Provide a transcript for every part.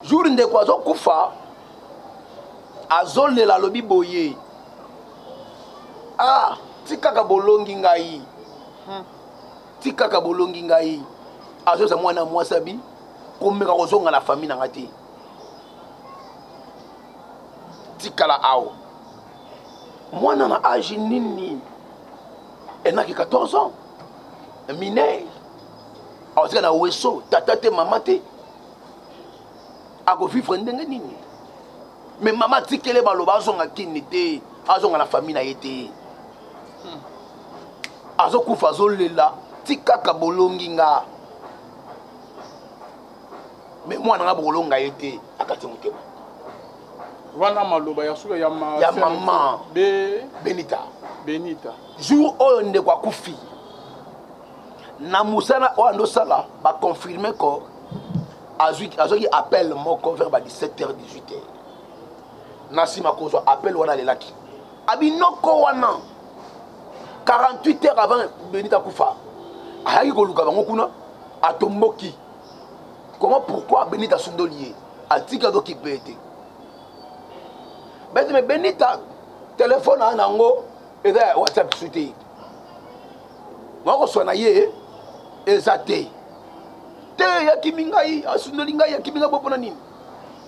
Jour ndeko azokufa azolela alobi boye ah tikaka bolongi ngai tikaka bolongi ngai azoza mwana mwasi abi komeka kozonga na famille na ngai te tikala awa mwana na age nini enaki 14 ans mineur akotika na weso tata te mama te akovivre ndenge nini me mama atikele maloba azonga kini te azonga na famille na ye te azokufa azolela tikaka bolongi nga me mwana nga bokolonga ye te akati motema wana maloba ya suka ya, ma, ya mama Be... benita benita jour oyo ndeko akufi na mosala oyo andosala baconfirme ko azwaki appel moko vers ba 17 h 18 h na nsima kozwa appel wana alelaki abinoko wana 48 heures avant benita akufa ayaki koluka bango kuna atomboki comment pourquoi benita asundoli ye atiki azokipe ye te bete me benita telefone aa nango eza ya whatsapp su te wakoswa na ye eza te te akimi ngai asundoli ngai akimi ngai bo mpona nini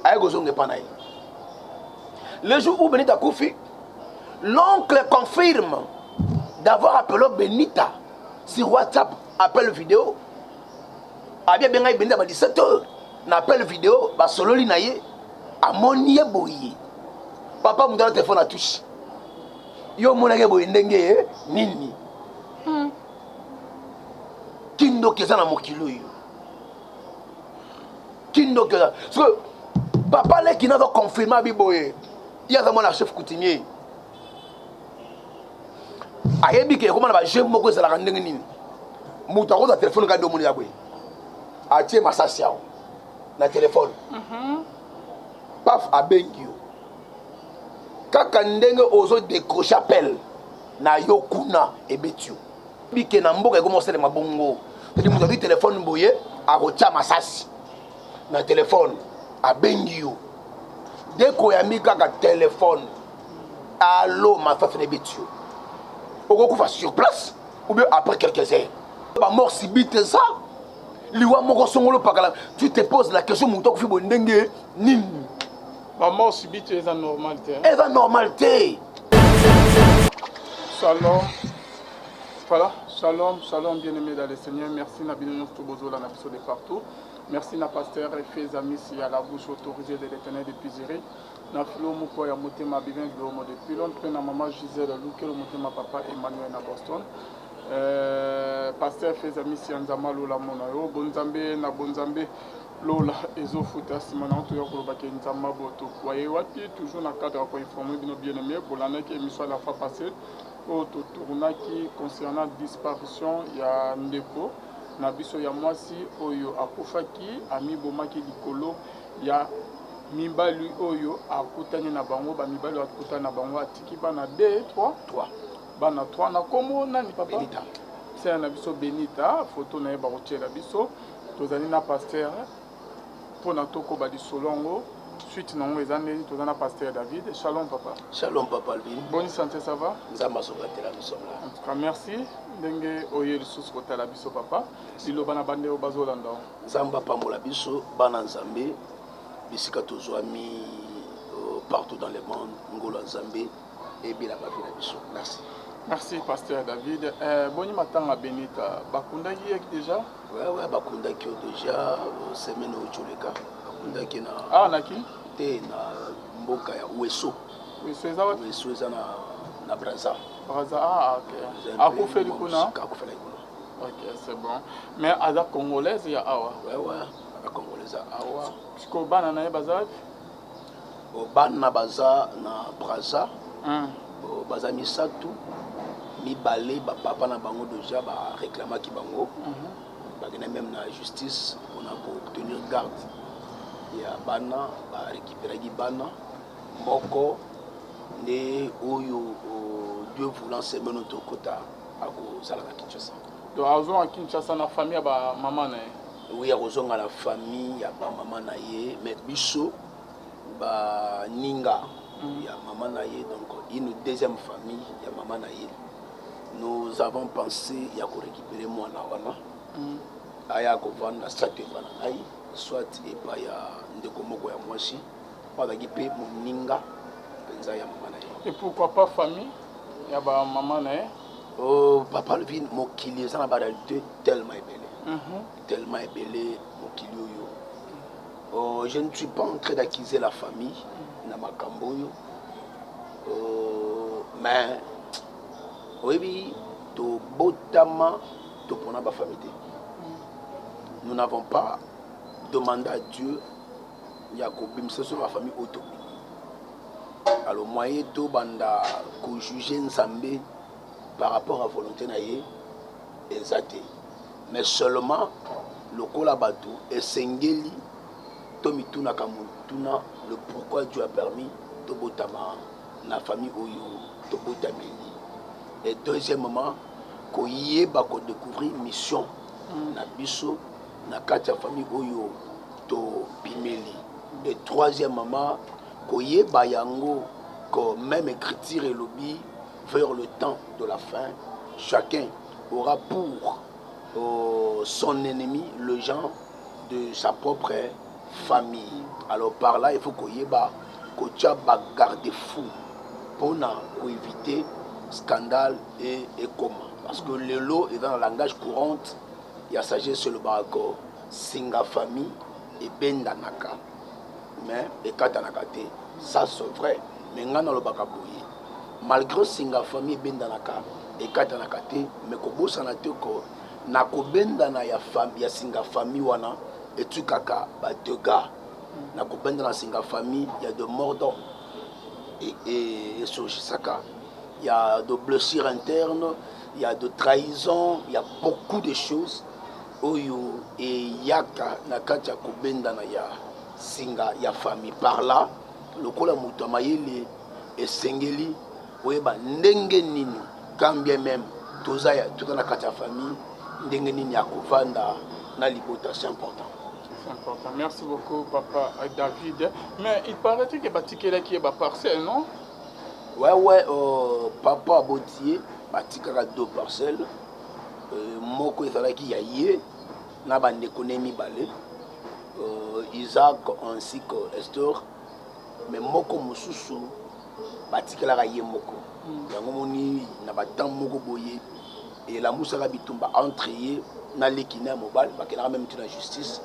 aye kozonga epa na ye le jour où benita akufi l'oncle confirme d'avoir appelé benita sur whatsapp appel vidéo abi abengai benita ba 17 heures na appel vidéo basololi na ye amoni ye boye papa moto na telefone atushe yo omonaki boye ndenge nini hmm. Kindoki eza na mokili oyo kindoki eza soki papa leki nazo confirme abi boye ye aza mwana chef coutumier ayebi ke ekoma na bajeu moko ezalaka ndenge nini moto akozwa telefone kaka nde omoni ya boye atie masasi awa na telefone mhm. paf abengi yo kaka ndenge ozo décroche appel na yo kuna ebeti yo bike na mboka ekoma kosalema bongo tadi moto azwi telefone boye akotya masasi na telefone abengi yo dès koyambi kaka telefone alo masasi na ebeti yo okokufa sur place ou bien après quelques heures bamort subite eza liwa moko songolo pakala tu te poses la question moto akufi boye ndenge nini bamort subite eza normal te eza normal te shalom voilà shalom shalom bien aimé dans le seigneur merci na bino nyonso tobozola na biso de partout merci na pasteur Efezamis ya la bouche autorisée de l'éternel depuis Zurich na filo moko ya motema bibin bilomo depuis Londres mpe na mama Gisèle Lukelo motema papa Emmanuel na Boston euh, pasteur Efezamis ya nzambe alola mona yo bonzambe na bonzambe Lola ezofuta nsima na toya koloba ke nzambe aboto waye wapi toujours na cadre ya koinforme bino bien aimé bolandaki émission la fois passée oyo totournaki concernant disparition ya ndeko na biso ya mwasi oyo akufaki amibomaki likolo ya mibali oyo akutani na bango bamibali oyo akutani na bango atiki bana 2 3 3 bana 3 na kombo nani papa Benita. sœur na biso benita foto na ye bakotiela biso tozali na pasteur mpona tokoba lisolo yango suite na yango eza ndeni toza na pasteur david shalom papa shalom papa alvin bonne santé ça va nzambe azobatela nous sommes là en tout cas merci ndenge oye lisusu kotala biso papa liloba na bandeko bazolanda nzambe apambola biso bana nzambe bisika tozwami euh, partout dans le monde ngolo ya nzambe ebela bavi na biso merci merci pasteur david euh, boni matanga benita bakundaki ye déjà ouais, ouais, bakundaki yo déjà euh, semaine oyo coleka bakundaki na awa naki te na mboka ya weso weso eza wapi weso eza na, na braza braza ah, ok akufeli kuna akufelaki kuna ok c'est bon mais aza congolaise ya awa ouais, ouais, aza congolaise ya awa sikoyo bana na ye baza wapi bana baza na braza mm. baza misato mibale bapapa na bango deja bareklamaki bango mm -hmm. bakenda meme na justice mpona koobtenir garde ya bana barekiperaki bana moko nde oyo dieu voulant semaine tokota akozala na kinshasa donc azonga kinshasa na famille ya bamama na ye. Oui, akozonga na famille ya bamama na ye, mais biso baninga ya mama na ye, donc une deuxième famille ya mama na ye, nous avons pensé ya korécupérer mwana wana, aya kovanda soit epa na ngai, soit epai ya ndeko moko ya mwasi oyo azalaki mpe moninga mpenza ya mama na ye. Et pourquoi pas famille ya bamama na ye? Oh, papa Alvin, mokili eza na baréalité tellement ebele, tellement ebele mokili oyo. Oh, je ne suis pas en train d'accuser la famille na makambo oyo, mais oyebi, tobotama topona bafamille te. Nous n'avons pas demandé à Dieu ya kobimisa biso na bafamille oyo tobimi. Alors moyen tobanda kojuger Nzambe par rapport à volonté na ye eza te, mais seulement lokola bato esengeli tomitunaka motuna le pourquoi Dieu a permis tobotama na famille oyo tobotameli, et deuxièmement koyeba kodécouvrir mission na biso na kati ya famille oyo tobimeli, et troisièmement koyeba yango que même écriture elobi, vers le temps de la fin, chacun aura pour son ennemi le gens de sa propre famille. Alors par là, il faut koyeba kotia bagarde-fou mpona koéviter scandale e ekoma, parce que lelo eza na langage courante ya sagesse, elobaka ko singa famille ebendanaka mais ekatanaka te. Ça, c'est vrai, mais ngai nalobaka boye: malgré singa famille ebendanaka, ekatanaka te, mais kobosana te ko na kobendana ya singa famille wana etukaka badégâts. Na kobendana singa famille, ya de mort d'homme esurgisaka, il y a de blessures internes, il y a de trahison, il y a beaucoup de choses oyo eyaka na kati ya kobendana ya singa ya famille. Par là, lokola moto ya mayele, esengeli oyeba ndenge nini, quand bien même toza toza na kati ya famille, ndenge nini ya kovanda na libota, c'est important. C'est important. Merci beaucoup, papa David. Mais il paraîtrait que batikelaki ye baparcelle, non? Ouais, papa aboti ye, batikaka deux parcelles. Moko ezalaki ya ye na bandeko ne mibale, Isaac ainsi que Esther, mais moko mosusu batikelaka ye moko. Yango moni na batemps moko boye elamusaka bitumba entre ye na leki na ya mobali, bakendaka même ti na justice,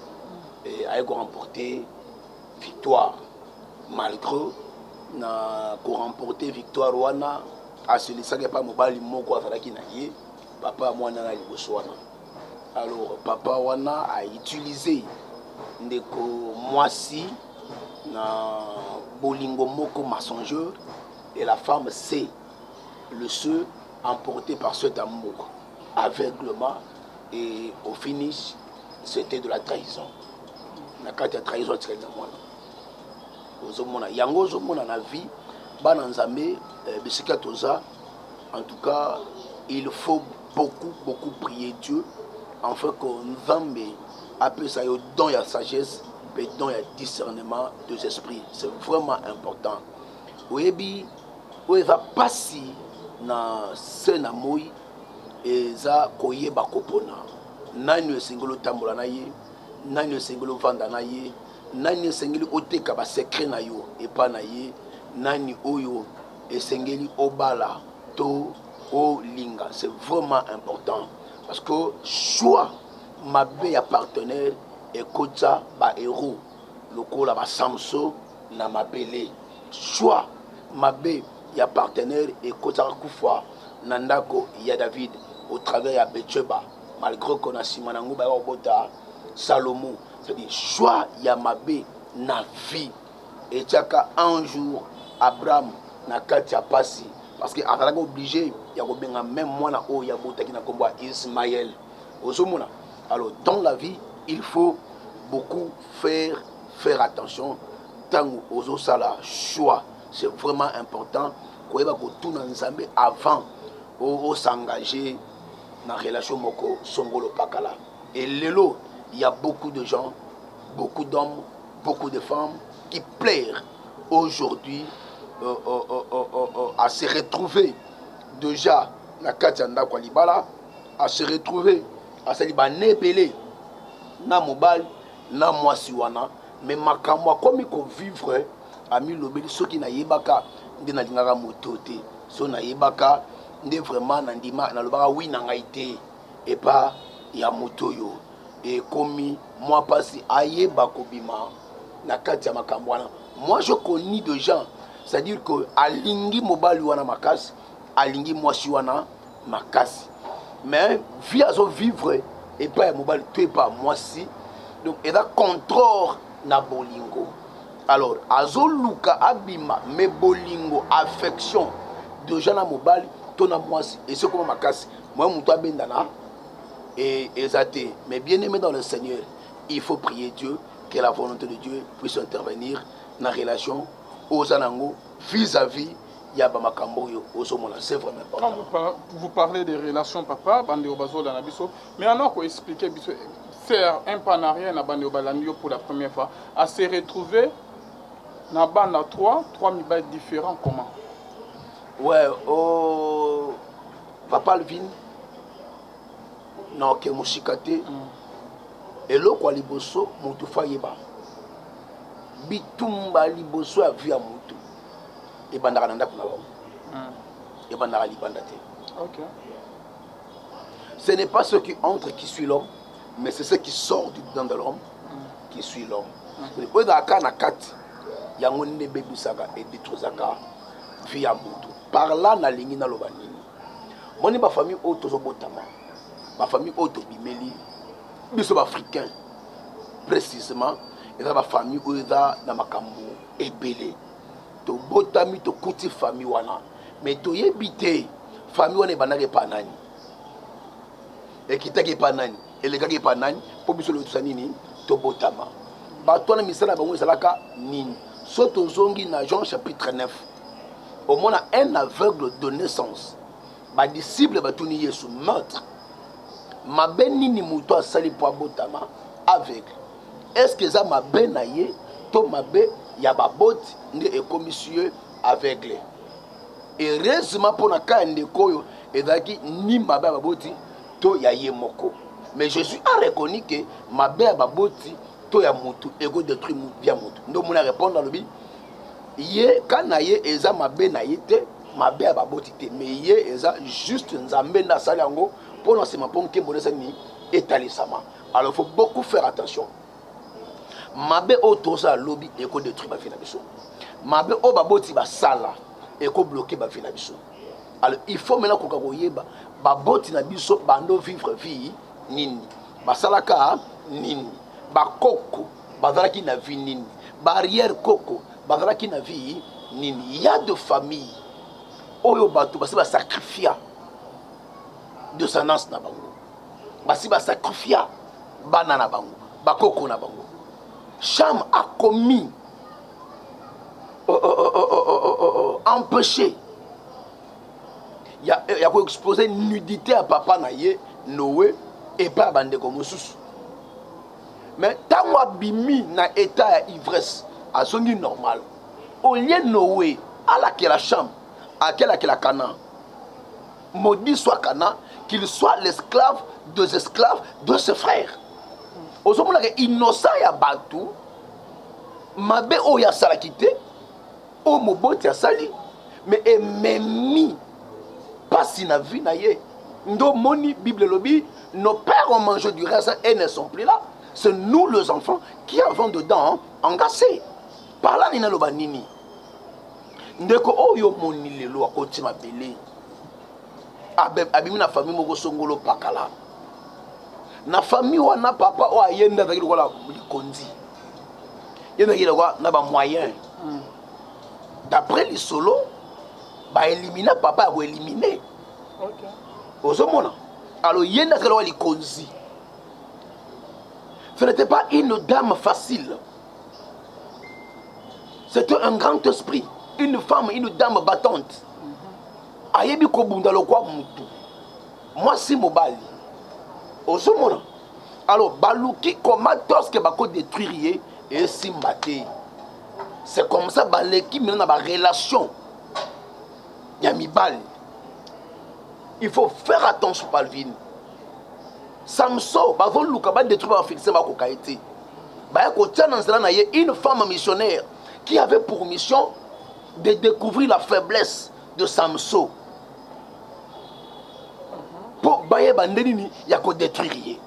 aye koremporter victoire. Malgré na koremporter victoire wana, aselisaki epai mobali moko azalaki na ye, papa ya mwana na liboso wana. Alors papa wana autiliser ndeko mwasi na bolingo moko mensongeur, et la femme s'est laissée emporter par cet amour aveuglement, et au finish c'était de la trahison. Na kati ya trahison, atikali na mwana. Ozomona yango, ozomona na vie, bana Nzambe, bisika toza, en tout cas il faut beaucoup beaucoup prier Dieu afin que Nzambe apesa yo don ya sagesse mpe don ya discernement des esprits. C'est vraiment important. Oyebi, oyo eza mpasi na se na moi eza koyeba kopona nani esengeli otambola na ye, nani esengeli ovanda na ye, nani esengeli oteka basecret na yo epai na ye, nani oyo esengeli obala to olinga. C'est vraiment important, parce que choix mabe ya partenaire ekotisa bahéros lokola baSamson na mabele. Choix mabe ya partenaire ekotisaka kufa na ndako ya David au travers ya Betsheba, malgré ko na nsima nango bayaka kobota Salomo. C'est-à-dire choix ya mabe na vie etiaka un jour Abraham na kati ya pasi, parce que azalaki obligé ya kobenga même mwana oyo abotaki na nkombo ya Ismaël. Ozomona, alors dans la vie il faut beaucoup faire attention ntango ozosala choix. C'est vraiment important koyeba kotuna Nzambe avant os'engager na relation moko songolo pakala. E lelo Il y a beaucoup de gens, beaucoup d'hommes, beaucoup de femmes qui plairent aujourd'hui à se retrouver déjà na kati ya ndako ya libala, à se retrouver asali bana ebele na mobali na mwasi wana, mais makambo akomi kovivre, amilobeli: soki nayebaka nde nalingaka moto te, so nayebaka nde vraiment nandima nalobaka oui na ngai te epa ya moto oyo. Ekomi mwa mpasi ayeba kobima na kati ya makambo wana. Moi, je connais de gens, c'est-à-dire que alingi mobali wana makasi, alingi mwasi wana makasi, mais vie azovivre epai ya mobali to epai ya mwasi, donc eza contrôle na bolingo. Alors azoluka abima, mais bolingo, affection déjà na mobali to na mwasi esi ekoma makasi, moye moto abendana eza te. Mais bien aimé dans le Seigneur, il faut prier Dieu que la volonté de Dieu puisse intervenir na relation oza nango vis-à-vis ya bamakambo oyo ozomona. C'est vraiment important. Quand vous parlez des relations, papa, bandeko bazolanda biso, mais alors koexpliquer biso, faire un pas en arrière na bandeko balandi yo pour la première fois, à se retrouver na bana 3, 3 mibali différents, comment? Ouais, oh, papa Alvin, naoke mosika te. Eloko ya liboso motu faut ayeba, bitumba liboso ya vie ya motu ebandaka na ndako na bango, ebandaka libanda te. Ce n'est pas ce qui entre qui suit l'homme, mais c'est ce qui sort du dedans de l'homme qui suit l'homme. Oyo ezalaka na kati, yango nde ebebisaka, edétruisaka vie ya motu. Par là nalingi naloba nini? Moni bafamille oyo tozobotama, bafamille oyo tobimeli biso baafricain précisément, eza bafamille oyo eza na makambo ebele. Tobotami, tokuti famille wana, mais toyebi te famille wana ebandaki epa nani, ekitaki epa nani, elekaki epa nani, mpo biso lotosa nini tobotama. Bato wana, misala na bango ezalaka nini? So tozongi na Jean chapitre 9, omona un aveugle de naissance. Badisciple batuni Yesu: "Maître, mabe nini moto asali mpo abotama aveugle? Est ce que eza mabe na ye to mabe ya baboti nde ekomisi ye aveugle?" Heureusement mpo na ka ya ndeko oyo, ezalaki ni mabe ya baboti to ya ye moko, mais Jésus a reconnu ke mabe ya baboti to ya motu ekodétruire ya motu. Nde omoni arépondre, alobi ye ka na ye eza mabe na ye te, mabe ya baboti te, mais ye eza juste Nzambe nde asali yango mpo na nsima, mpo nkembo eza nini etalisama. Alors faut beaucoup faire attention. Mabe oyo tozala lobi ekodétruire bavie na biso, mabe oyo baboti basala ekobloquer bavie na biso. Alors il faut maintenant koka koyeba baboti na biso bando vivre vie nini, basalaka nini, bakoko bazalaki na vie nini, baarrière koko bazalaki na vie nini. Ya de famille oyo bato basi basacrifia descendance na bango, basi basacrifia bana na bango, bakoko na bango. Cham a commis empêché ya koexpose nudité ya papa na ye Noé epai ya bandeko mosusu. Mais ntango abimi na état ya ivresse, azongi normal, au lieu Noé alakela Cham, akelakela Canaan: "Maudit soit Canaan, qu'il soit l'esclave des esclaves de ses frères." Ozomonaka innocent ya bato, mabe oyo asalaki te, oyo moboti asali, mais ememi mpasi na vie na ye. Nde omoni Bible elobi: "Nos pères ont mangé du raisin et ne sont plus là, c'est nous les enfants qui avons dedans engraissé." Par là nini aloba nini? Ndeko oyo omoni lelo akoti mabele, abimi na famille moko songolo pakala. Na famille wana, papa oyo aye nde azalaki lokola likonzi, ye azalaki lokola na bamoyen. D'après lisolo, baélimina papa ya koéliminer. Ozomona, alors ye nde azalaki lokola likonzi. Ce n'était pas une dame facile, c'était un grand esprit, une femme, une dame battante, ayebi kobunda lokwa mutu mwasi mobali. Ozomona, Alors baluki comment est-ce que bako détruire ye esimba te. C'est comme ça baleki maintenant na ba relation ya mibali. Il faut faire attention, Palvin. Samson bazoluka ba détruire ba Philistins, bakoka ye te. Baya kotia na nzela na ye une femme missionnaire qui avait pour mission de découvrir la faiblesse de Samson mpo bayeba nde nini ya kodétruire ye.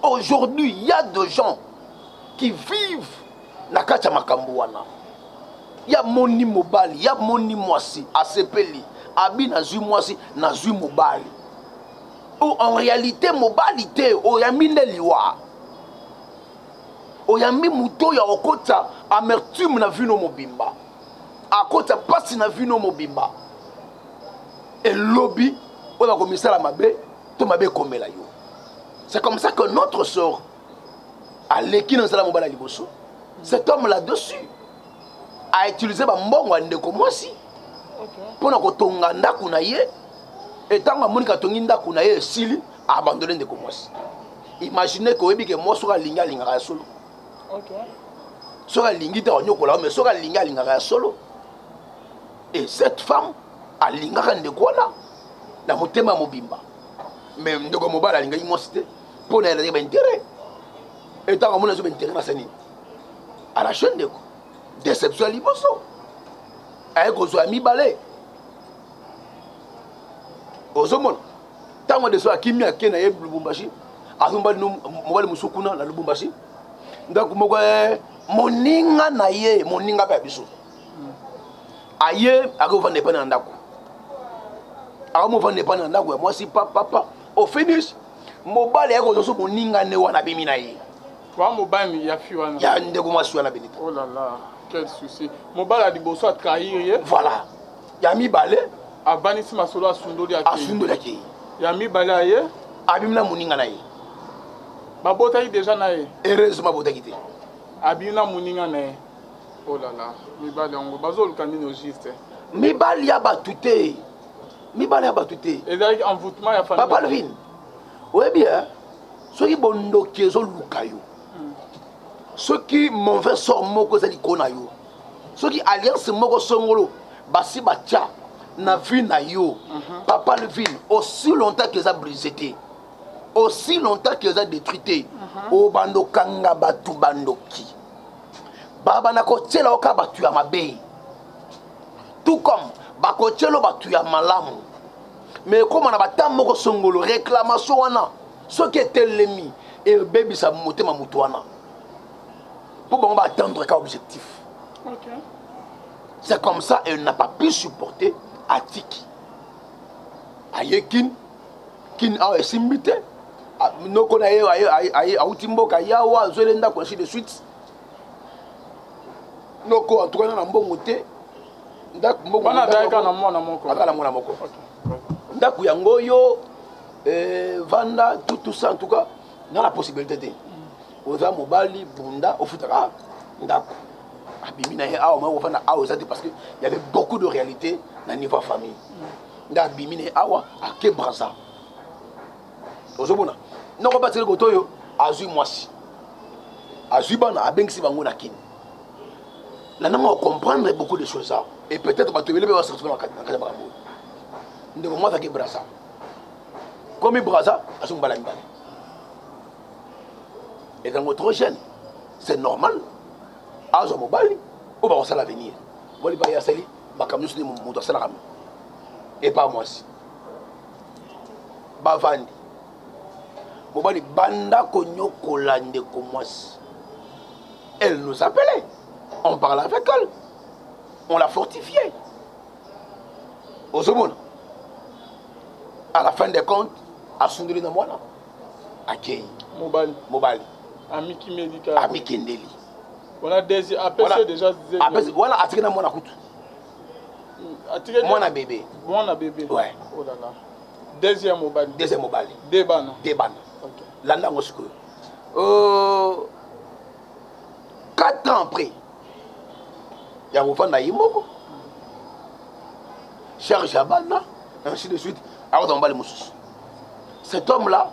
Aujourd'hui, il y a des gens qui vivent na kati ya makambo wana. Ya moni mobali, ya moni mwasi, asepeli, abi nazwi mwasi, nazwi mobali. Ou en réalité mobali te, oyambi nde liwa, oyambi moto oyo akokota amertume na vino mobimba, akota mpasi na vino mobimba. Elobi oyo bakomisala mabe to mabe ekomela yo. C'est comme ça que notre sœur aleki na nzela mobali ya liboso. Cet homme là-dessus a utilisé bambongo ya ndeko mwasi mpo na kotonga ndako na ye. Etango amoniki atongi ndako na ye, esili, abandonne ndeko mwasi. Imagine ke oyebi ke mwasi soki alingi, alingaka ya solo. Soki alingi te, anyokola, mais soki alingi, alingaka ya solo. Et cette femme alingaka ndeko wana na motema mobimba, mais ndeko mobali alingaki mwasi te mpo na ye azalaki baintérêt. Etango amoni azo baintérêt na sani, alâche ndeko. Déception ya liboso, aye kozwa ya mibale. Ozomona ntango deso akimi, ake na ye Lubumbashi, azwi mobali mosusu kuna na Lubumbashi, ndako moko, moninga na ye, moninga mpe ya biso aye, akovanda epai na ndako, akomovanda epai na ndako ya mwasi papapa. Au finish, mobali aye kozwa so moninga ne wana, abimi na ye. Wa mobali ya fi wana? Ya ndeko mwasi wana, Benita. Oh là là, quel souci! Mobali ya liboso atrahir ye. Voilà, ya mibale. Avandisi masolo, asundoli, akei. Asundoli, akei. Ya mibale aye. Abimi na moninga na ye. Babotaki déjà na ye? Heureusement abotaki te. Abimi na moninga na ye. Oh là là, mibali yango bazoluka nini au juste? Mibali ya bato te, mibali ya bato te. Ezalaki envoûtement ya famille. Papa Alvin, oyebi e, soki bondoki ezoluka yo, soki mauvais sort moko eza likolo na yo, soki alliance moko songolo basi batya na vie na yo, papa Alvin, aussi longtemps que eza brisé te, aussi longtemps que eza détruit te, obanda okanga bato bandoki, babanda kotiela yo kaka bato ya mabe, tout comme bakotiela bato ya malamu. Mais ekóma na bata moko songolo, réclamation wana soki etelemi, ebebisa motema moto wana, mpo bango baatteindre ka objectif. C'est comme ça, elle n'a pas pu supporter, atiki, aye Kin. Kin awa esimbi te. Noko na ye auti mboka yawa, azwele ndako, ainsi de suite. Noko en tout cas na mbongo te, ndako mbongo. Wana azalaki na mwana moko? Azala na mwana moko. Ndako yango oyo, vanda, tout, tout ça. En tout cas na la possibilité te, oza mobali, bunda ofutaka ndako. Abimi na ye awa, mwa kofanda awa eza te, parce que y avait beaucoup de réalité na niveau ya famille. Nde abimi na ye awa, ake Braza. Ozomona noko batikeli koto oyo, azwi mwasi, azwi bana, abengisi bango na Kini. Na ndenge comprendre beaucoup de choses awa, et peut-être bato ebele mpe base retrouve na kati ya makambo oyo. Ndeko mwasi ake Braza, komi Braza, azwi mobala mibale. Ezango trop jeune, c'est normal azwa mobali oyo bakosala avenir. Mobali baye asali makambo nyonso nde moto asalaka epa mwasi. Bavandi, mobali banda konyokola ndeko mwasi. Elle nous appelait, on parlait avec elle, on l'a fortifié. Ozomona, à la fin des comptes, asundoli na mwana, akei. Mobali? Mobali. Amikimeli kaka? Amikendeli. Wana desi apesi déjà? Apesi wana, atiki na mwana kutu. Atikeli? Mwana bébé. Mwana bébé. Ouais. Oh là là, deuxième mobali. Deuxième mobali. De bana? De bana. Landa yango sikoyo. 4 ans après ya kovanda ye moko, charge ya bana, ainsi de suite, akozwa mobali mosusu. Cet homme là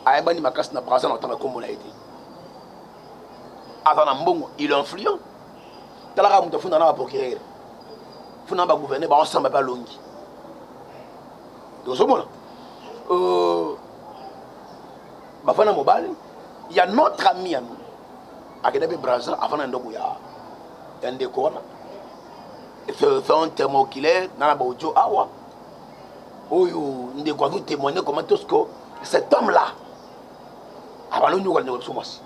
Ayebani makasi na Brazza, na otanga nkombo na ye te. Aza na mbongo, il est influent. Talaka moto afunda na baprocureur, funda na bagouverneur, baosamba mpe alongi. Tozomona bafana mobali ya notre ami ya nous akenda mpe Brazza, afanda ndako ya ndeko wana. C'est un témoin oculaire na baaudio awa oyo ndeko azo témoigner comment tout ce que cet homme là abanda onyokola ndeko biso mwasi.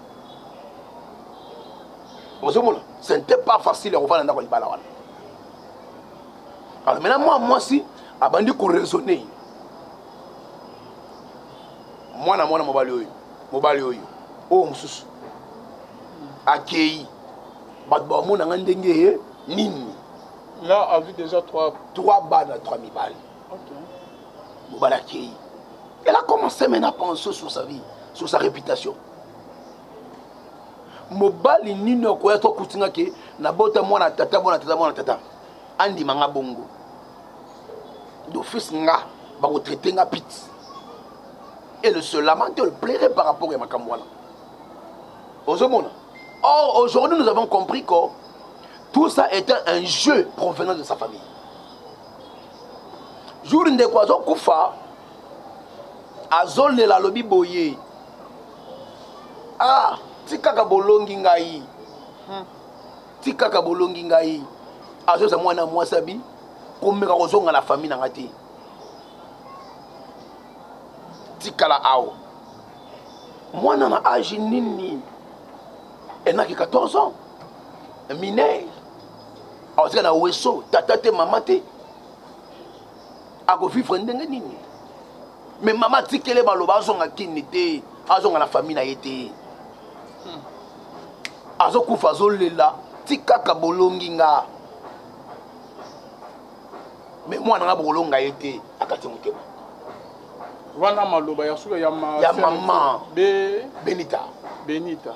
Ozomona, ce n'était pas facile ya kovanda ndako ya libala wana. Alors maintenant, mwa mwasi abandi koraisonner: mwana mobali oyo, mobali oyo, oyo mosusu akei, bato bamonanga ndenge ye nini? Là a vu déjà trois. Trois bana, trois mibali. Mobali akei, elle a commencé maintenant à penser sur sa vie, sur sa réputation. Mobali nini akoya to akutinga ke nabota mwana tata, mwana tata, mwana tata, andima nga bongo d'office, nga bakotraite nga pite? Et le se lamente, le plairait par rapport ya makambo wana. Ozomona, or aujourd'hui nous avons compris que tout ça était un jeu provenant de sa famille. Jour ndeko azokufa, azolela, alobi boye: "Ah, tikaka bolongi ngai, tikaka bolongi ngai." Azoza mwana mwasi, abi komeka kozonga na famille na nga te, tikala awa. Mwana na age nini? Enaki 14 ans, mineur, akotika na weso, tata te, mama te, akovivre ndenge nini? Mais mama atikele baloba azonga kini te, azonga na famille na ye te. Azokufa, azolela: "Tikaka bolongi nga." Mais mwana nga bokolonga ye te, akati motema. Wana maloba ya suka ya ma Ya mama. Be Benita. Benita.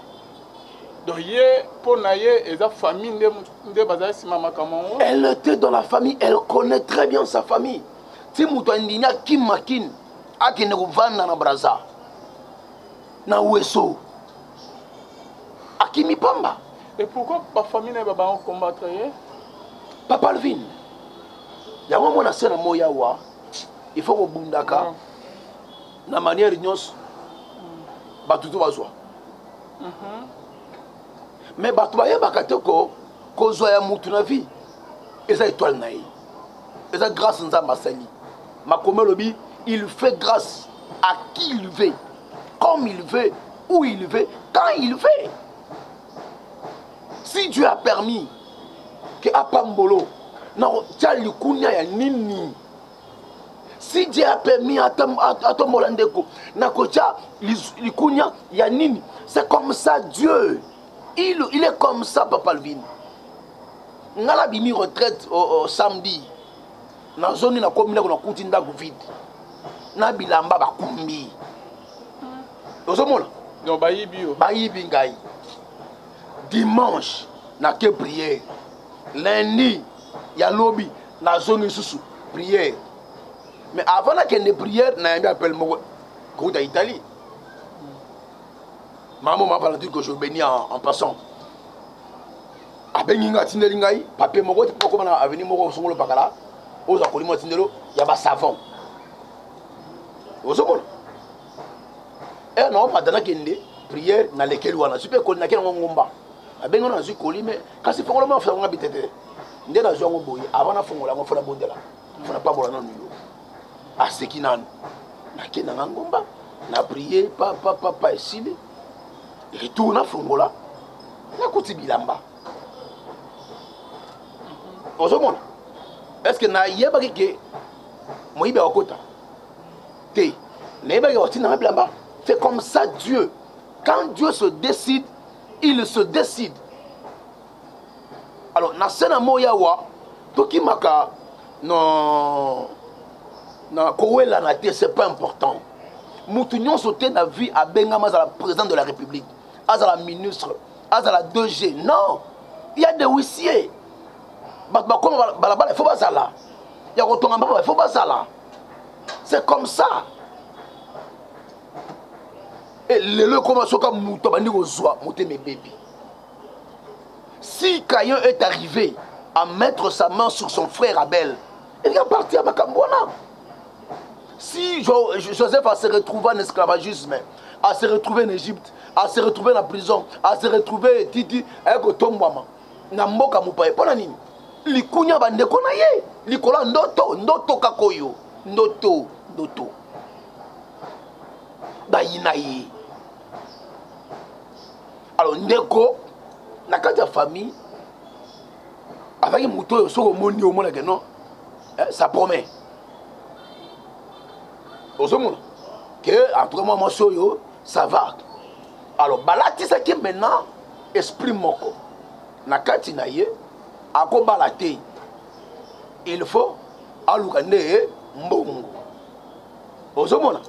Donc ye, mpo na ye, eza famille nde bazali nsima makambo yango. Elle était dans la famille, elle connaît très bien sa famille. Ti moto andini akima kini, akende kovanda na Braza na weso, akimi pamba. Et pourquoi bafamille na ye babango combattre ye? Papa Alvin, yango mwana se na moi awa, il faut kobundaka na manière nyonso. Bato to bazwa, mais bato bayebaka te ko kozwa ya mutu na vie eza étoile na ye, eza grâce Nzambe asali. Makomi alobi: "Il fait grâce à qui il veut, comme il veut, où il veut, quand il veut." Si Dieu a permis ke apambolo na tia likunia ya nini, si Dieu a permis atombola ndeko na kotia likunia ya nini? C'est comme ça, Dieu, il est comme ça. Papa Alvin, nga nabimi retraite au samedi, nazongi, nakomi ndako, nakuti ndako vide na bilamba bakumbi. Ozomona? Donc bayibi yo. Bayibi ngai. Dimanche nake prière, lundi ya lobi nazongi lisusu prière. Mais avant nakende prière, nayambi appel moko kouta Italie. Mama ma Valentine, que je bénis en passant, abengi ngai, atindeli ngai papier moko te, okoma na avenue moko osongolo pakala, ozwa kolimo, atindelo ya basavon. Ozomona, ere naomata nakende prière, nalekeli wana, nazwi mpe koli, nake nango ngomba. Abengi wana, nazwi koli, mais kasi fongola mo afuta nga bitete nde nazwi yango boye. Avant nafongola yango, fo nabondela, fo napambola nanu yo. Aseki nanu, nakende nga ngomba na prie, pa pa pa pa, esili. Retour, nafongola, nakuti bilamba. Ozomona, est ce que nayebaki ke moyibi akokota te? Nayebaki akotinanga bilamba? C'est comme ça, Dieu, quand Dieu se décide, il se décide. Alors na se na moi awa, tokimaka no na kowelana te, c'est pas important. Mutu nyonso te na vie abengama azala président de la République, azala ministre, azala 2G. Non, il y a des huissiers, bato bakoma balabala, il faut bazala ya kotonga mbaba, il faut bazala. C'est comme ça. E lelo ekoma soka moto abandi kozwa motema ebebi. Si Caïn est arrivé à mettre sa main sur son frère Abel, il a parti à makambo wana. Si Joseph a se retrouvé en esclavagisme, a se retrouvé en Égypte, a se retrouvé na prison, a se retrouvé titi aye kotombwama na mboka mopaya, mpo na nini? Likunya bandeko na ye likolo ya ndoto, ndoto kaka oyo, ndoto, ndoto bayina ye. Alors ndeko na kati ya famille azalaki moto oyo soki omoni omonake non, eh, ça promet. Ozomona ke en tout cas mwa mwasi oyo, ça va. Alors balatisaki maintenant esprit moko na kati na ye, akobala te, il faut aluka nde mbongo. Ozomona,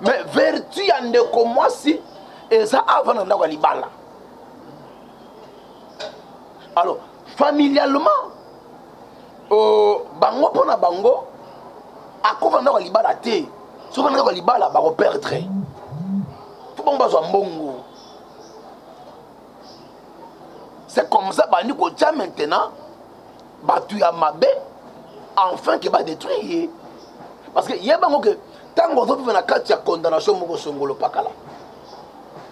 mais vertu ya ndeko mwasi eza avant na ndako ya libala. Alors familialement, bango mpo na bango akova ndako ya libala te. Soki ndako ya libala, bakoperdre, fo bango bazwa mbongo. C'est comme ça bandi kotia maintenant bato ya mabe enfin ke badétruire ye, parce que ye bango ke ntango ozovivre na kati ya condamnation moko songolo pakala,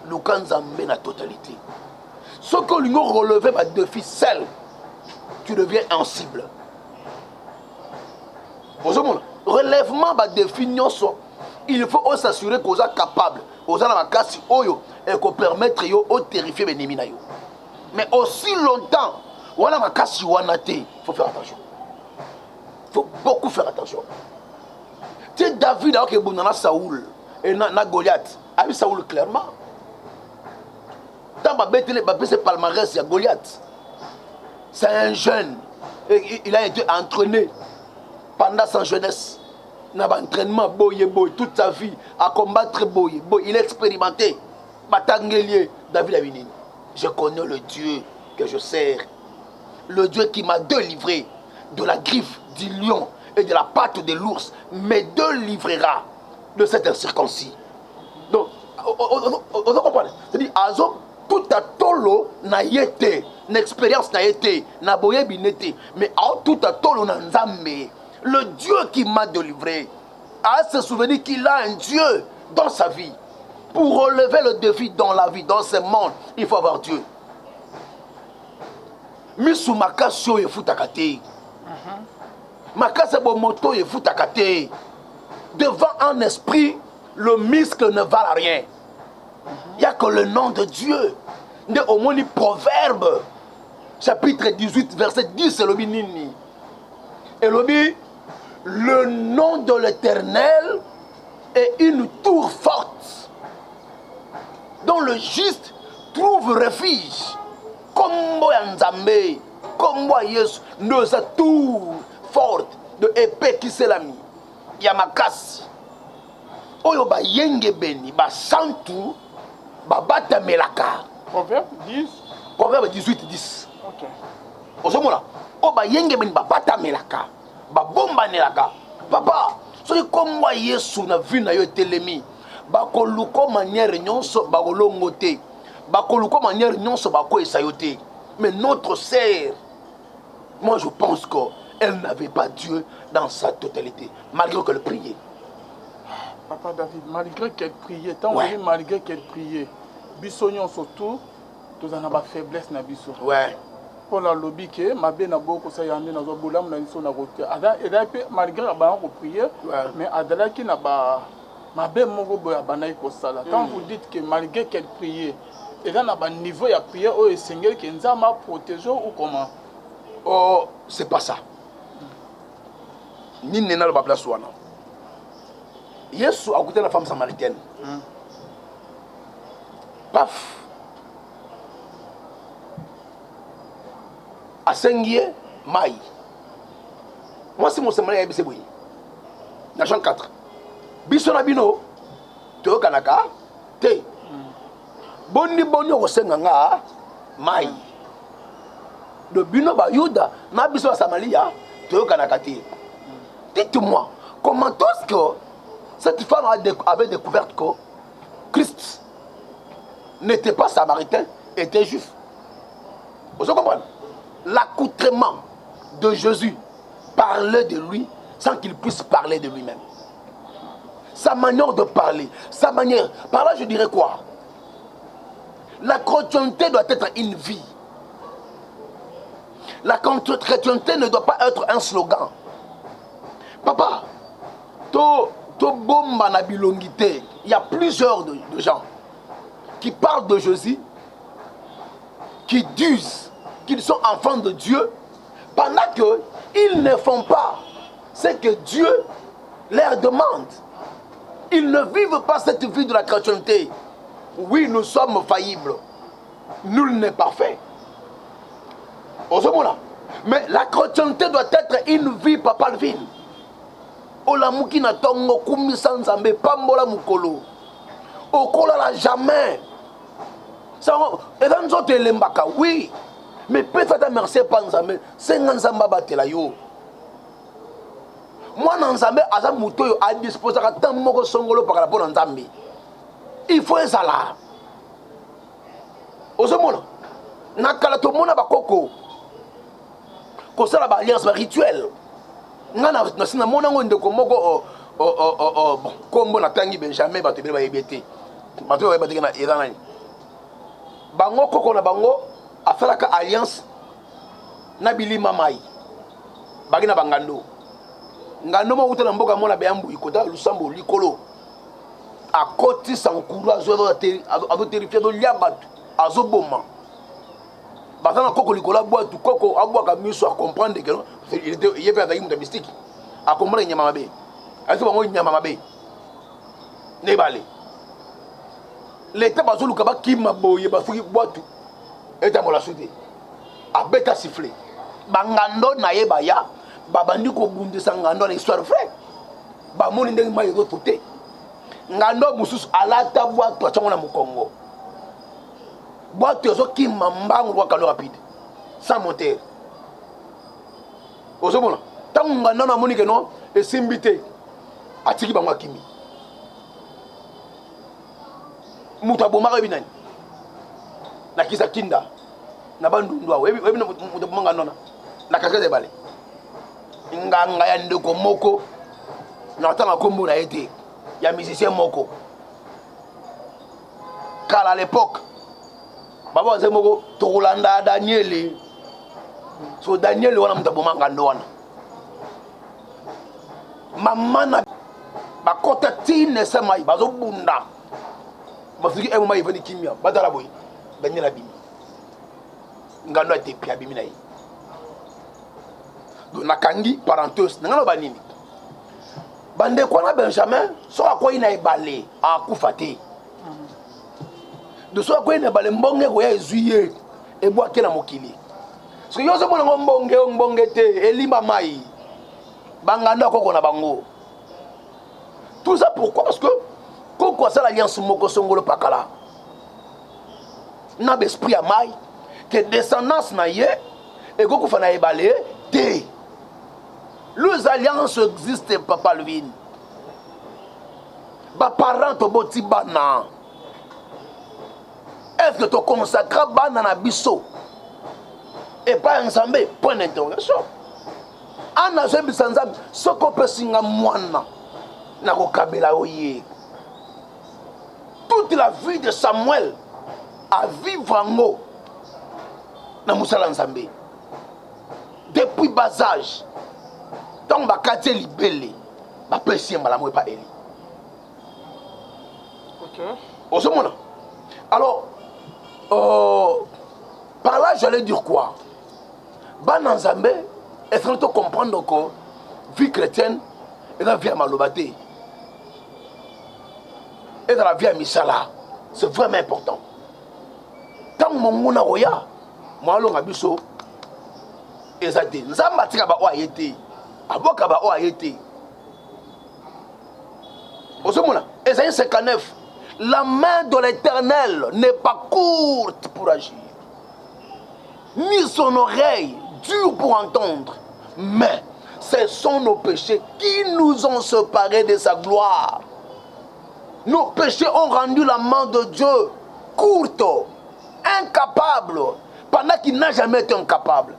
luka Nzambe na totalité. Soki olingi relever badéfi seul, tu deviens en cible. Ozomona, relèvement badéfi nyonso, il faut os'assurer koza capable, oza na makasi oyo ekopermettre yo oterrifie benemi na yo. Mais aussi longtemps wana makasi wana te, faut faire attention, faut beaucoup faire attention. Te David aoki ebunda na Saoul et na Goliath, ayebi Saoul clairement. Ntango babetele, bapesi palmarès ya Goliath, c'est un jeune et il a été entraîné pendant sa jeunesse na baentraînement boye boye, toute sa vie à combattre boye boye, il a expérimenté. Batangeli ye, David abi nini? Je connais le Dieu que je sers, le Dieu qui m'a délivré de la griffe du lion et de la patte de l'ours me délivrera de cet incirconcis. Donc ozo comprendre, c'est-à-dire azo tuta tolo na ye te, na expérience na ye te, na boyebi ne te, mais aotuta tolo na Nzambe, le Dieu qui m'a délivré. À se souvenir qu'il a un Dieu dans sa vie. Pour relever le défi dans la vie, dans ce monde, il faut avoir Dieu. Misu makasi oyo efutaka te, makasi ya bomoto oyo efutaka te. Devant un esprit, le muscle ne valent rien. Il y a que le nom de Dieu. Nde omoni Proverbe chapitre 18 verset 10 elobi nini? Elobi: le nom de l'Éternel est une tour forte dont le juste trouve refuge. Kombo ya Nzambe, kombo ya Yesu nde eza tour forte de epekiselami ya makasi oyo bayengebeni, basantu babatamelaka. Proverbe 10. Proverbe 18 10. Ok. Ozomona oyo bayengebeni babatamelaka, babombanelaka. Papa, soki kombo ya Yesu na vie na yo etelemi, bakoluka manière nyonso, bakolongo te. Bakoluka manière nyonso, bakweyisa yo te. Mais notre sœur, moi je pense que elle n'avait pas Dieu dans sa totalité, malgré qu'elle priait. Papa David, malgré qu'elle priait, tant malgré qu'elle priait, biso nyonso tout toza na bafaiblesse na biso. Paul alobi ke mabe na boyo kosala ya nde nazwa bolamu na biso na kote. Ezali mpe malgré abanda koprier, mais azalaki na ba mabe moko boye abandaki kosala. Quand vous dites que malgré qu'elle priait, eza na baniveau ya prière oyo esengeli ke Nzambe aprotéger ou comment? Oh, c'est pas ça. Nini naloba place wana, Yesu akuta na femme samaritaine. Paf, asengi ye mai. Mwasi Mosamaria ayebisi boye na Jean 4: biso na bino toyokanaka te, boni boni okosenga nga mai? De bino Bayuda na biso Basamalia toyokanaka te. Dites-moi, comment est-ce que cette femme avait découvert que Christ n'était pas samaritain, était juif. Vous comprenez? L'accoutrement de Jésus parlait de lui sans qu'il puisse parler de lui-même. Sa manière de parler, sa manière. Par là, je dirais quoi? La chrétienté doit être une vie. La chrétienté ne doit pas être un slogan. Papa, to, to bomba na bilongi te. Il y a plusieurs de gens qui parlent de Jésus, qui disent qu'ils sont enfants de Dieu, pendant qu'ils ne font pas ce que Dieu leur demande. Ils ne vivent pas cette vie de la chrétienté. Oui, nous sommes faillibles. Nul n'est parfait. Ozomona. Mais la chrétienté doit être une vie, papa Alvin. Olamuki na tongo kumisa Nzambe pambola mukolo. Okolala jamais. Sango eza nzoto elembaka, oui. Mais pesa ata merci epa Nzambe, senga Nzambe abatela yo. Mwana Nzambe aza moto oyo adisposaka ntango moko songolo pakala mpo na Nzambe. Il faut ezala. Ozomona na kala tomona bakoko kosala ba alliance, ba rituel. Nga nasi namona yango ndeko moko, oh, oh, oh, oh, oh, bon, kombo natangi Benjamin, bato ebele bayebi te, bato oyo bayeba te eza nani. Bango koko na bango asalaka alliance na bilima mai baki na bangando ngando moko kuta na mboka mona beyambu ikota lusambo likolo akotisa nkuru azoterifie, azolia bato, azoboma. Baza na koko likolo ya bwatu. Koko abwaka miso, acomprendre ke ye mpe azalaki moto ya mystique, acomprendre nyama mabe ayesi bango, nyama mabe na ebale. Leta bazoluka bakima boye, bafuki bwatu etambola su te. Abeta sifflet, bangando na ye baya, babandi kobundisa ngando na histoire vrai. Bamoni ndenge mai ezoto te. Ngando mosusu alata bwato, atyango na mokongo, bwato ezokima mbangu kwa camion rapide sans moteur. Ozomona ntango ngando wana amoni ke non, esimbi te, atiki bango, akimi. Moto abomaka oyebi nani? Na kisa kinda na bandundu awa, oyebi moto aboma ngando wana na katikati ya ebale? Nganga ya ndeko moko, na ntanga nkombo na ye te, ya musicien moko kala, à l'époque baba bazali moko tokolanda Daniele. So Daniele wana moto aboma ngando wana. Mama na bakota tina esa mai, bazobunda, bafiki emo mai evandi kimia, batala boye, Daniel abimi, ngando atepi, abimi na ye. Donc nakangi parenthèse na ngai, loba nini? Bandeko wana, Benjamin soki akwei na ebale akufa te. Do soki akwei na ebale, mbonge ekoya ezwi ye, ebwake na mokili. Soki yo ozomona ngo mbonge o mbonge te, elimba mai, bangando akoko na bango. Tout ça pourquoi? Parce que koko asala alliance moko songolo pakala na baesprit ya mai ke descendance na ye ekokufa na ebale te. Les alliances existent, papa Alvin. Baparent toboti bana, est ce que toconsacra bana na biso epai ya Nzambe? Point d'interrogation. Ana azoyebisa Nzambe: soki opesi nga mwana, nakokabela yo ye. Toute la vie de Samuel avivre yango na mosala Nzambe depuis bas âge. Ntango bakati ye libele, bapesi ye mbala moko epa Eli. Ozomona? Alors par là, j'allais dire quoi? Bana Nzambe, esengeli to comprendre ko vie chrétienne eza vie ya maloba te, ezala vie ya misala. C'est vraiment important. Ntango monguna koya mwalonga biso eza te. Nzambe atika baoyo aye te, aboka baoyo aye te. Ozomona Esaïe 59: la main de l'Éternel n'est pas courte pour agir, ni son oreille dure pour entendre, mais ce sont nos péchés qui nous ont séparés de sa gloire. Nos péchés ont rendu la main de Dieu. courte, incapable, pendant qu'il n'a jamais été incapable,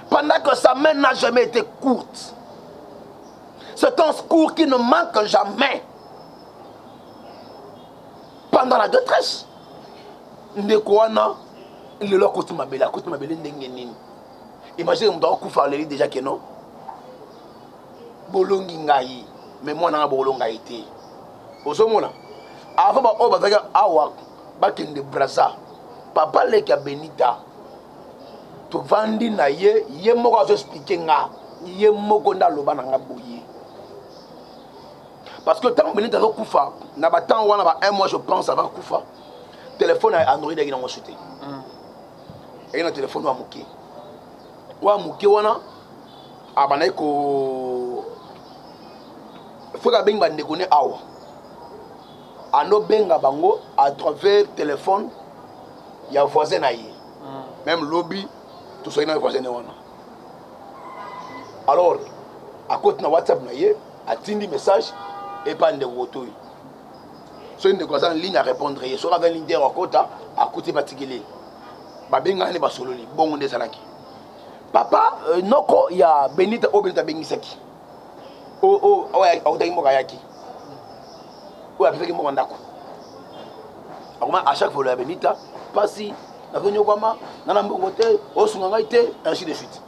pendant que sa main n'a jamais été courte. C'est un secours qui ne manque jamais pendant la détresse. Ndeko wana lelo akoti mabele, akoti mabele ndenge nini? Imagine moto akokufa, aleli déjà que non, bolongi ngai, mais mwana nga bolonga ye te. Ozomona, avant baoyo bazalaki awa bakende Braza, papa leki ya Benita, tovandi na ye, ye moko azoexpliquer nga, ye moko nde aloba na nga boye, parce que ntango Benita azokufa, na batemps wana, ba un mois je pense avant kufa, telefone ya Android ayaki nango su te. Ayaki na telefone wa moke, wa moke wana abandaki ko soki abengi bandeko ne awa, anobenga bango à travers téléphone ya voisin na ye. Même lobi tosoki na voisin ne wana. Alors akoti na WhatsApp na ye, atindi message epa ndeko koto oyo. Soki ndeko aza en ligne, arépondre ye. Soki aza en ligne te, akota, akuti batikeli ye, babengani ne, basololi. Bongo nde ezalaki papa noko ya Benita, oyo Benita abengisaki, oyo autaki mboka, ayaki, oyo apesaki mboka ndako. Akoma à chaque fois ya Benita mpasi, nazonyokwama nga na mbongo te, osunga ngai te, ainsi de suite.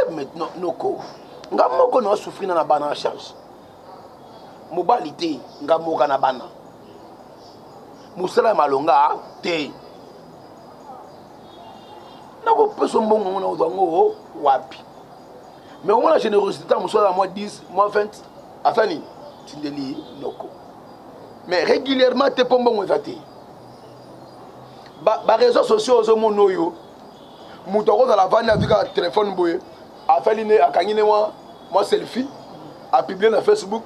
Benita: noko, nga moko na osouffrir na bana na charge, mobali te, nga moko na bana, mosala ya malonga te, nakopesa mbongo ngo, nakozwa yango wapi? Mais omona générosité, ntango mosusu aza mwa 10, mwa 20, asa nini, tindeli noko, mais régulièrement te, mpo mbongo eza te. Baréseaux sociaux, ozomona oyo moto akozala avandi, azwi kaka telefone boye, asali ne, akangi ne mwa selfie, apublier na Facebook.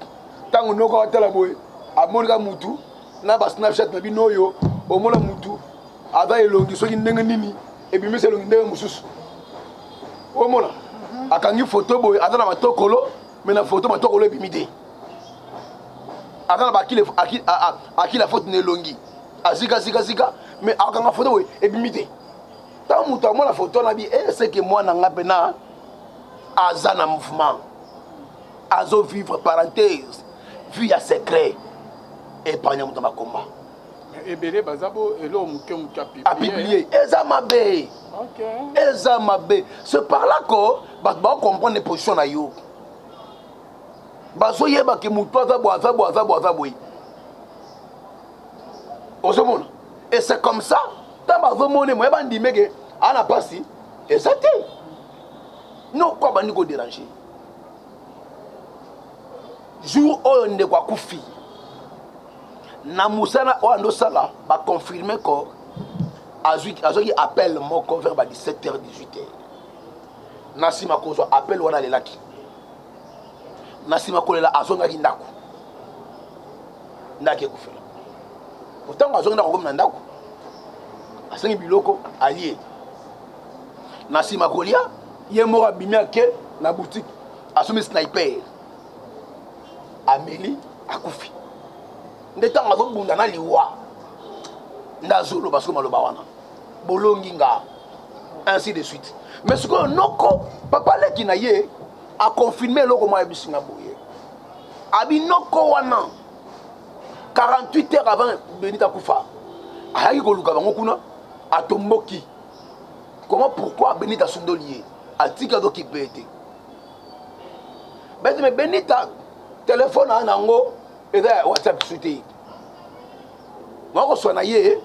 Ntango noko atala boye, amoni kaka mutu na baSnapchat na bino oyo, omona mutu aza elongi soki ndenge nini, ebimisi elongi ndenge mosusu. Omona akangi foto boye, aza na matokolo, mais na foto matokolo ebimi te. Aza na baakila faute na elongi, azikazikazika, mais akanga foto boye, ebimi te. Ntango moto amona foto wana, bi eseke mwana nga mpena aza na mouvement, azovivre, parenthèse, vie ya secret, épargne moto makomba. Ebele baza bo eloko moke moke. Apublier, eza mabe. Eza mabe. C'est par là que bato bakocomprendre position na yo, bazoyeba ke motu aza boye, aza boye, aza boye, aza boye. Ozomona, et c'est comme ça, ntango bazomona moye, bandime ke aa na mpasi eza te. Noko abandi kodéranger. Jour oyo ndeko akufi, na mosala oyo andosala, baconfirmer ko azwaki appel moko vers ba 17 h 18 h. Na nsima kozwa appel wana, alelaki. Na nsima kolela, azongaki ndako, ndako ekufela. Ntango azongi ndako, akomi na ndako, asengi biloko, alie. Na nsima kolia, ye moko abimi, ake na boutique, asombi Sniper, ameli, akufi. Nde ntango azobunda na liwa, nde azoloba soki maloba wana, bolongi nga, ainsi de suite. Mais sikoyo noko, papa leki na ye, aconfirmer eloko moko, ayebisi nga boye, abi noko wana, 48 heures avant Benita akufa, ayaki koluka bango kuna, atomboki. Comment, pourquoi Benita asundoli ye, atiki, azokipe ye te? Bete, mais Benita telefone aya nango eza ya WhatsApp su te, makoswa na ye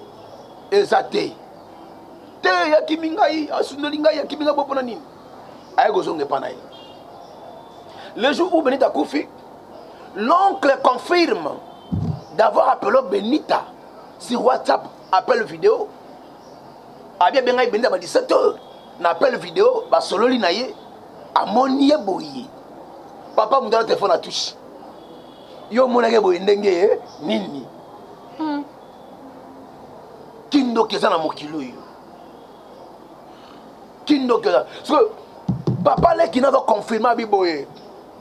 eza te. Te, yakimi ngai, asundoli ngai, yakimi ngai bo mpona nini? Aye kozonga epa na ye. Le jour où Benita akufi, l'oncle confirme d'avoir appelé Benita sur WhatsApp, appel vidéo. Abi abengai Benita ba 17 heures na appel vidéo, basololi na ye, amoni ye boye. Papa, moto na telefone atouche, yo omonaki boye ndenge nini? Kindoki eza na mokili oyo, kindoki eza. Soki papa leki nazo confirmer, abi boye,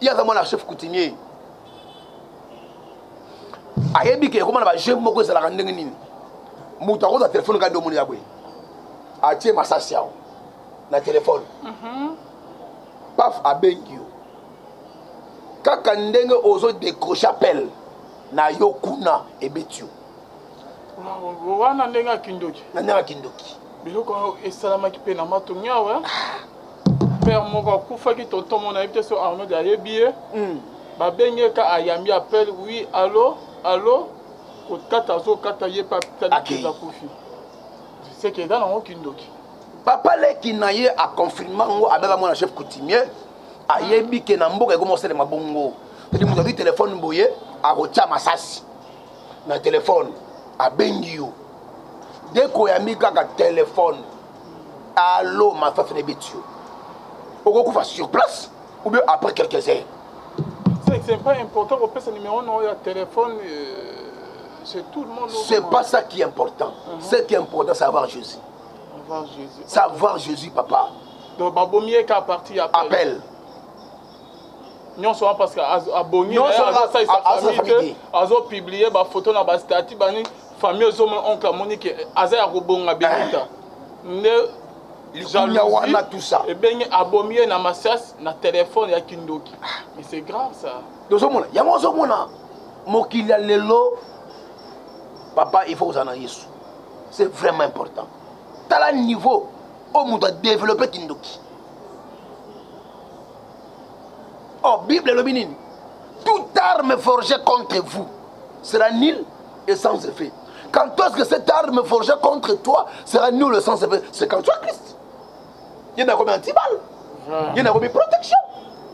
ye aza mwana chef coutumier, ayebi ke ekoma na bajeu moko ezalaka ndenge nini. Moto akozwa telefone kaka nde omoni ya boye, atie masasi awa na telefone, paf, abengi yo. Kaka ndenge ozo décroche appel na yo, kuna ebeti yo. Wana ndenge ya kindoki. Na ndenge ya kindoki. Biloko oyo esalamaki mpe na Matongi awa. Père moko akufaki, tonton moko, nayebi te so Arnaud ayebi ye. Babengi ye ka, ayambi appel: "Oui, allo, allo." Kokata, azokata, ye mpe atali, eza akufi. Seke eza nango kindoki. Papa leki na ye aconfirma ngo, abeka mwana chef coutumier, ayebi ke na mboka ekoma osalema bongo. Tadi moto azwi telefone boye, akotya masasi na telefone, abengi yo, de koyambi kaka telefone: "Allo", masasi na ebeti yo, okokufa sur place ou bien après quelques heures. C'est pas important kopesa numéro na oyo ya téléphone, c'est tout le monde. C'est pas ça qui est important. Ce qui est important, c'est avoir Jésus. Avoir Jésus. Savoir Jésus, papa. Donc babomi ye ka à partir ya appel. Nyonso wana parce que abongi azosalisa famille te, azopublie bafoto na bastatuts bani, famille ezomona, oncle amoni ke aza ya kobonga benita nde. Likunya wana, tout ça. Ebenge abomi ye na masasi na telefone ya kindoki. Mais c'est grave, ça. Tozomona yango, ozomona mokili ya lelo, papa, il faut kozala na Yesu, c'est vraiment important. Tala niveau oyo moto adéveloppe kindoki. Oh, Bible elobi nini? Toute arme forgée contre vous sera nulle et sans effet. Quand est-ce que cette arme forgée contre toi sera nulle et sans effet? C'est quand tu as Christ. Il y a combien anti-balle, il y a combien protection.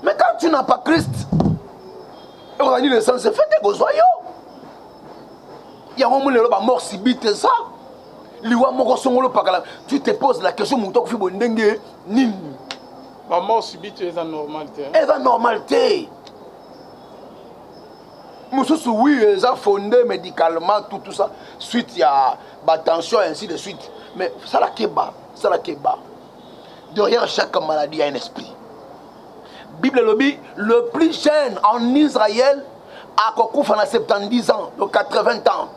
Mais quand tu n'as pas Christ, on a nul et sans effet te, kozwa yo yango. Moni lelo bamort subite eza liwa moko songolo pakala. Tu te poses la question: moto akufi boye ndenge nini? Bamort subite eza normal te. Eza normal te. Mosusu, oui, eza fondé médicalement, tout, tout ça, suite ya batension, ainsi de suite. Mais sala keba, sala keba. Derrière chaque maladie, il y a un esprit. Bible elobi le plus jeune en Israël akokufa na 70 ans, donc 80 ans,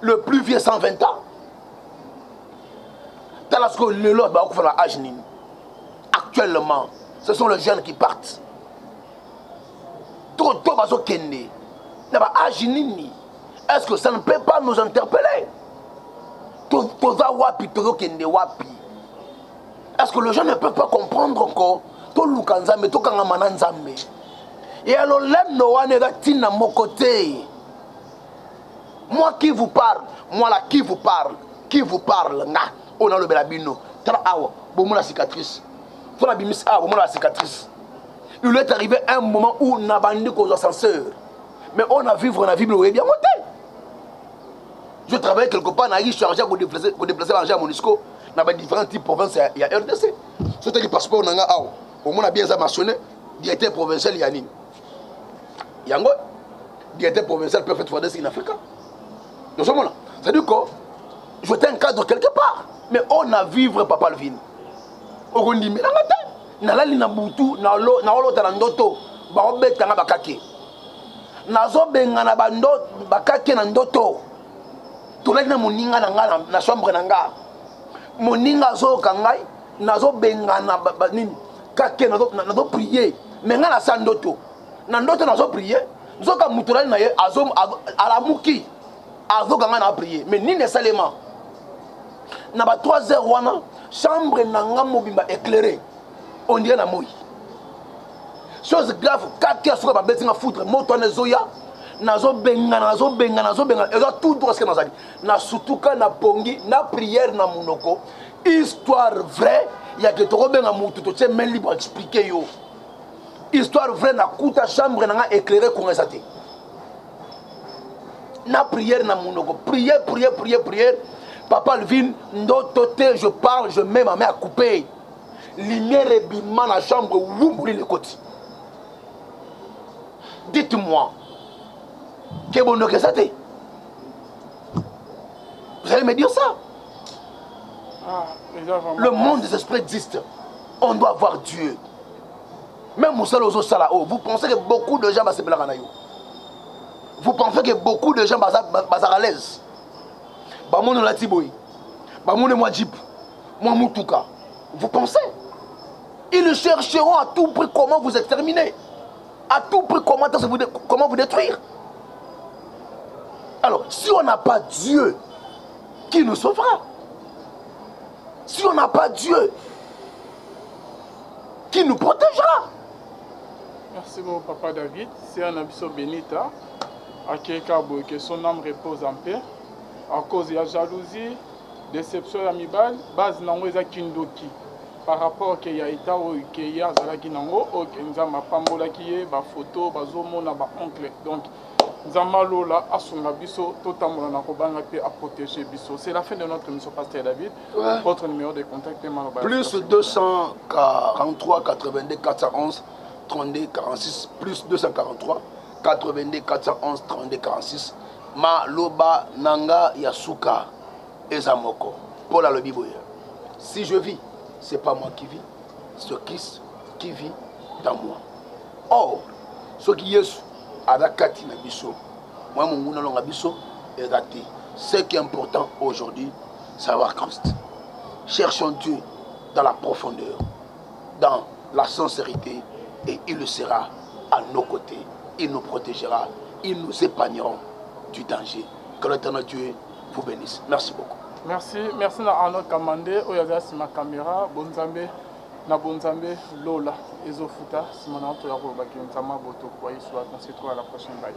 le plus vieux 120 ans. Tala sikoyo lelo bakokufa na age nini? Actuellement, ce sont les jeunes qui partent trop tôt. Bazokende na baage nini? Est-ce que ça ne peut pas nous interpeller? Toza wapi? Tozokende wapi? Est-ce que les gens ne peuvent pas comprendre encore? Toluka Nzambe, tokangama na Nzambe. Ya lolendo wana eza ntina moko te. Moi qui vous parle, moi là qui vous parle, qui vous parle, nga oyo nalobela bino, tala awa, bomona cicatrice. Fo nabimisi awa, bomona la cicatrice. Il est arrivé un moment où nabandi kozwa ascenseur, mais on a vivre na Bible, oyebi yango te. Je travaillais quelque part, nayaki chargé ya kodéplacer baengins ya MONUSCO na badifférents types province ya RDC. So otaki passeport na nga awa, omona bien eza mentionné directeur provincial ya nini yango, directeur provincial peut faire FARDC in Africa. Tozomona, c'est à dire que j'étais un cadre quelque part. Mais on a vivre, papa Alvin, okondimelanga te. Nalali na butu, naolota na ndoto baobetanga bakake, nazobengana bakake na ndoto. Tolali na moninga na nga na chambre na nga, moninga azoyoka ngai nazobengana nini, kake, nazoprie. Mais ngai nasa ndoto, na ndoto nazoprie, nzoka moto olali na ye alamuki, azoka ngai na prie. Mais nini esalema na ba 3 heures wana? Chambre na nga mobimba éclairé, on dirait na moi. Chose grave, kake ya suka babeti nga foudre. Moto wana ezoya, nazobengana, nazobengana, nazobengana, eza tout droit. Ce nazali nasutuka na pongi na prière na monoko. Histoire vraie yake tokobenga motu, totie main libre, explique yo. Histoire vraie, nakuta chambre na nga éclairé, konga eza te, na prière na monoko, prière, prière, prière, prière. Papa Alvin, ndoto te, je parle, je mets ma main à couper. Lumière ebima na chambre, wumbuli lekoti. Dites-moi ke bondoki eza te? Vous allez me dire ça? Ah, le monde des esprits existe, on doit voir Dieu. Même mosala ozosala oyo, vous pensez que beaucoup de gens basepelaka na yo? Vous pensez que beaucoup de gens bazaka à l'aise? Bamoni olati boye, bamoni mwa jeep, mwa mutuka. Vous pensez? Ils chercheront à tout prix comment vous exterminer. À tout prix comment, vous, comment vous détruire. Alors, si on n'a pas Dieu, qui nous sauvera? Si on n'a pas Dieu, qui nous protégera? Merci beaucoup, Papa David. C'est un abiso Benita. Akeka boye, que son âme repose en paix. À cause de la jalousie, déception ya mibali, base nango eza kindoki. Par rapport ke ya état oyo ke ye azalaki nango, oyo ke Nzambe apambolaki ye, bafoto bazomona ba oncle. Donc Nzambe alola asunga biso totambola na kobanga mpe aprotéger biso. C'est la fin de notre émission, Pasteur David. Ouais. Votre numéro de contact mpe maloba. Plus 243 82 411 32 46, plus 243 82 411 32 46. Maloba nanga ya suka eza moko. Paul alobi boye: si je vis, c'est pas moi qui vis, c'est Christ qui vit dans moi. Or soki Yesu aza kati na biso, mwa monguna alonga biso eza te. Ce qui est important aujourd'hui, savoir Christ. Cherchons Dieu dans la profondeur, dans la sincérité, et il sera à nos côtés. Il nous protégera, il nous épargnera du danger. Que l'Éternel Dieu vous bénisse. Merci beaucoup. Merci, merci na Arnold Kamande oyo aza nsima caméra. Bonzambe na bonzambe, lola ezofuta nsima na toya kolobaki. Nzambe aboto kwa Yesu. On se retrouve à la prochaine. Bye.